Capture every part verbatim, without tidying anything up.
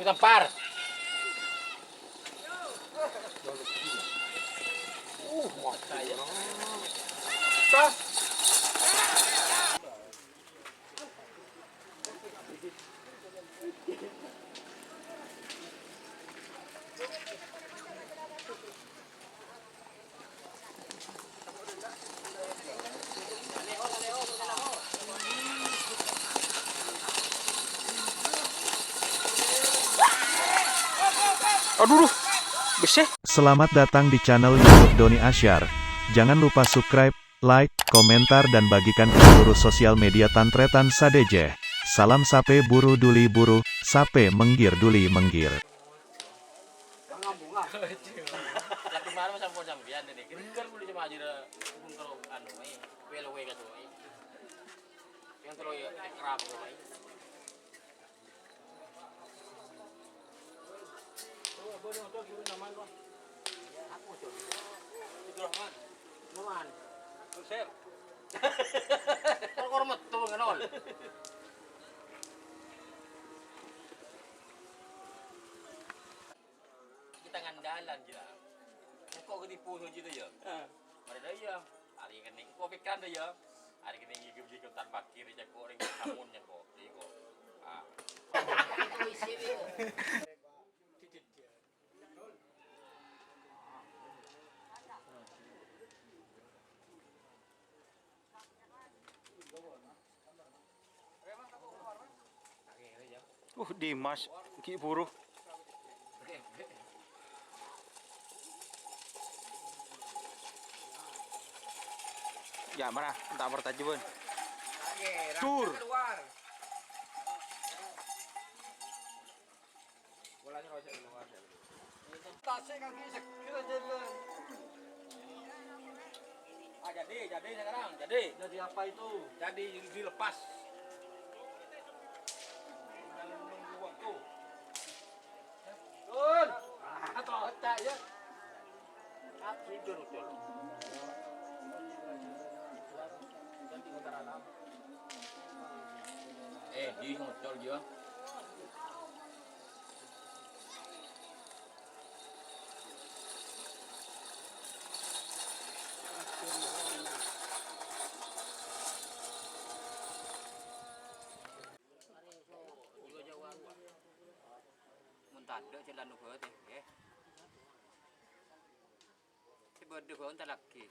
Tampar. Aduh, duh. Bessè. Selamat datang di channel YouTube Doni Asyar. Jangan lupa subscribe, like, komentar, dan bagikan ke seluruh sosial media tan-tarètan sadhâjâ. Salam sapè buru duli buru, sapè mèngghir duli mèngghir. Lah, kemarin sampun sampèyan ini. Kira-kira kudu cuma aja hubung karo anu, eh, W L W ka semua, eh. Yang terus ya, ekrab, eh. Abdurrahman. Nuan. Sel. Kor-kor metu ngono. Kita ngandalan, Jira. Engko' ketipu soji to, ya? Heeh. Mare dah, ya. Hari kene engko' pikiran dah, ya. Hari kene ngigem-ngigem tan pakir, ceko' ring samun, ceko'. Iko. Ah. Uh, Dimas, ghi' buru. Ya, mana? Entar pertajubun. Dur. Tasik kaki seger aja, Len. Ah, jadi, jadi sekarang, jadi. Jadi apa itu? Jadi dilepas. Tinggal nunggu waktu. Tun. Ah, kocak ya. Tidur, betul. Eh, di ngocol dia. Mun tadâ' jalan nubât, eh. Sè bâdâ bâ'na talaghi.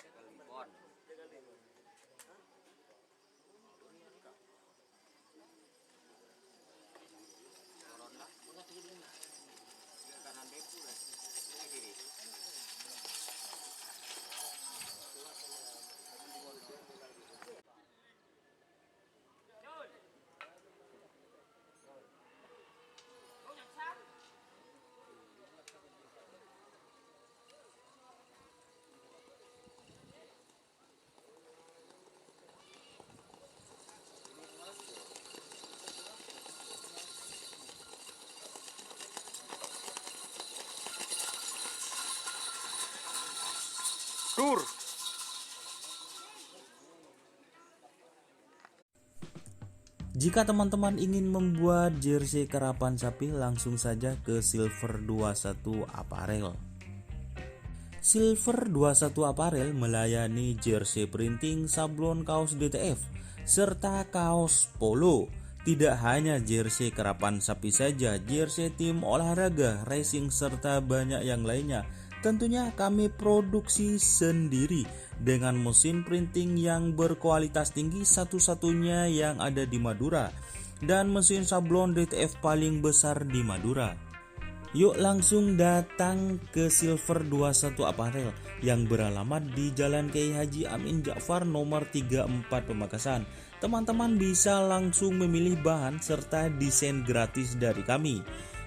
Kalibon. Turun lah. Kanan dempul lah. Ini kiri. Dur. Jika teman-teman ingin membuat jersey karapan sapi, langsung saja ke Silver dua satu Apparel. Silver dua satu Apparel melayani jersey printing, sablon kaos D T F, serta kaos polo. Tidak hanya jersey karapan sapi saja, jersey tim olahraga, racing, serta banyak yang lainnya. Tentunya kami produksi sendiri dengan mesin printing yang berkualitas tinggi, satu-satunya yang ada di Madura, dan mesin sablon D T F paling besar di Madura. Yuk langsung datang ke Silver dua satu Apparel yang beralamat di Jalan Kiai Haji Amin Ja'far nomor tiga empat Pamekasan. Teman-teman bisa langsung memilih bahan serta desain gratis dari kami.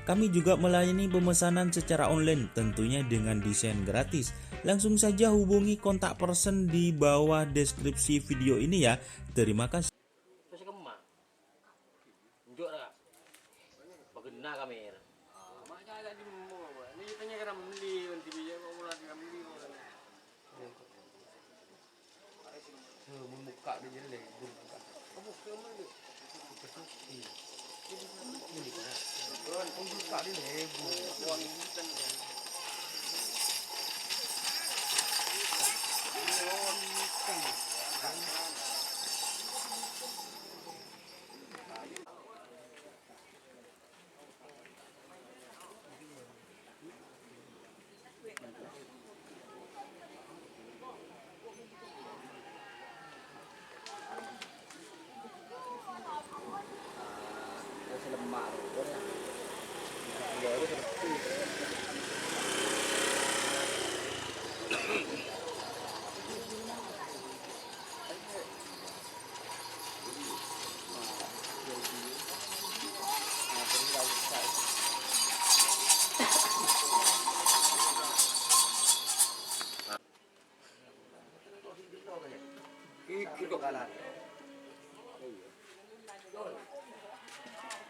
Kami juga melayani pemesanan secara online, tentunya dengan desain gratis. Langsung saja hubungi kontak person di bawah deskripsi video ini ya. Terima kasih. Terus kemma? Enjuk ra. Bagenna kamera. Ah, makanya tadi mau, ini tanya kena beli, nanti bisa mau mulai kami.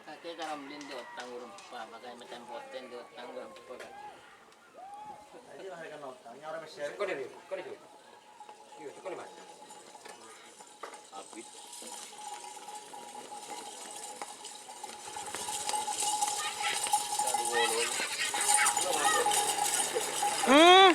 Kakè ka Ramli ndhi' otang orèng empa', makanya macem potèng ndhi' otang orèng empa', Kak. Kau ni, kau ni, kau ni, Mas. Abit. Hmm.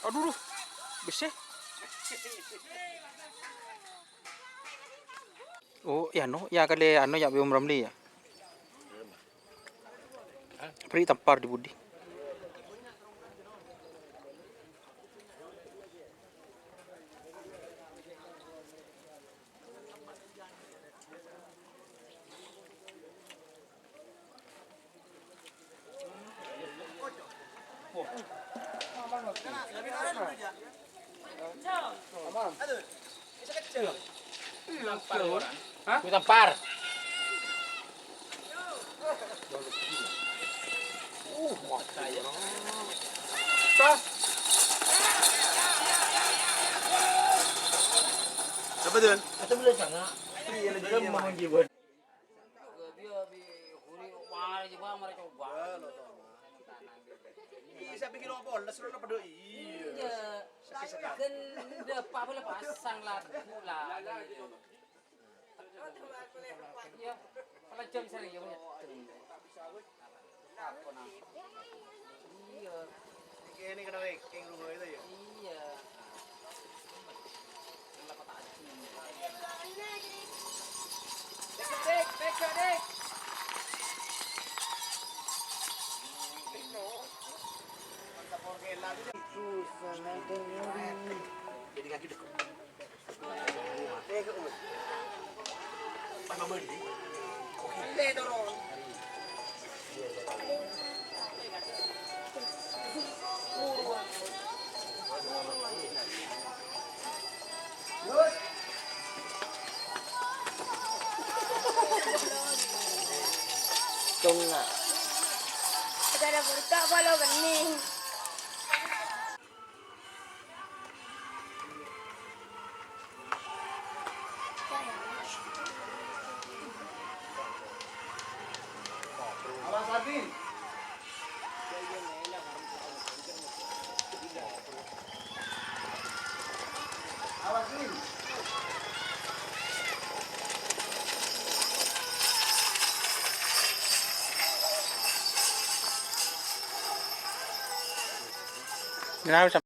Adhu, dhu. Bessè. Oh, yâ, no, yâ, kalè, ano, yâ, bi' Om Ramli, yâ. Bâri' tampar dhi-budhi. Hah? Tampar. Apa tuh? Atau boleh sana. Iya, lagi dia, Mak. Bisa bikin apa? Iya. Kan udah apa boleh pasang lagu lah. Iya, pelajaran serius. Iya. Ini kena ranking rumah itu ya? Iya. Yang dapat anjing. Dik, dik, dik, dik. Susah nanti. Jadi kaki dek. Tunga. Ada burka apa lo bening? Kenapa, Sam?